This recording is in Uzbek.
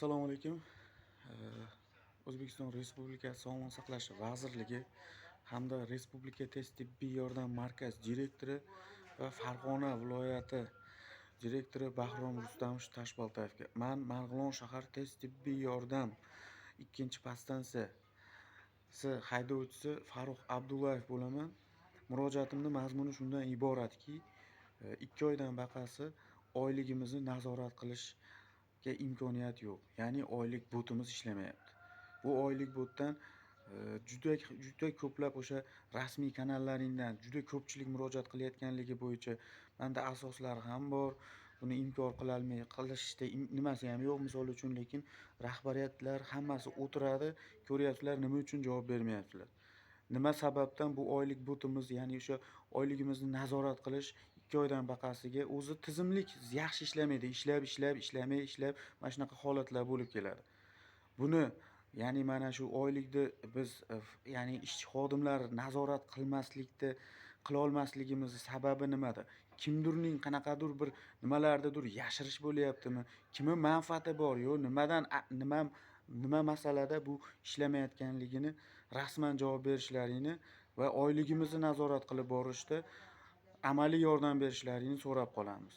Assalomu alaykum. O'zbekiston Respublikasi Sog'liqni saqlash vazirligi hamda Respublika tez tibbiy yordam markazi direktori va Farg'ona viloyati direktori Bahrom Rustamovich Toshboltayevga. Man Marg'ilon shahar tez tibbiy yordam ikkinchi podstansiyasi haydovchisi Farruh Abdullayev bo'laman. Murojaatimni mazmuni shundan iboratki, 2 oydan baqasi oyligimizni nazorat qilishga imkoniyat yo'q. Ya'ni oylik botimiz ishlamayapti. Bu oylik botdan juda juda ko'plab o'sha rasmiy kanallaringdan juda ko'pchilik murojaat qilayotganligi bo'yicha manda asoslar ham bor. Buni inkor qilolmay qilishda nimasi ham yo'q misol uchun, lekin rahbariyatlar hammasi o'tiradi, ko'ryapsizlar, nima uchun javob bermayapsizlar? Nima sababdan bu oylik botimiz, ya'ni o'sha oyligimizni nazorat qilish 2 oydan baqasiga o'zi tizimlik yaxshi ishlamaydi. Ishlab, ishlab, ishlamay, ishlab mana shunaqa holatlar bo'lib keladi. Buni, ya'ni mana shu oylikni biz ya'ni ishchi xodimlar nazorat qilmaslikni qilolmasligimizni sababi nimada? Kimdirning qanaqadir bir nimalardadir yashirish bo'lyaptimi? Kimni manfaati bor? Yo nimadan nima masalada bu ishlamayotganligini rasman javob berishlaringni va oyligimizni nazorat qilib borishda amaliy yordam berishlaringni so'rab qolamiz.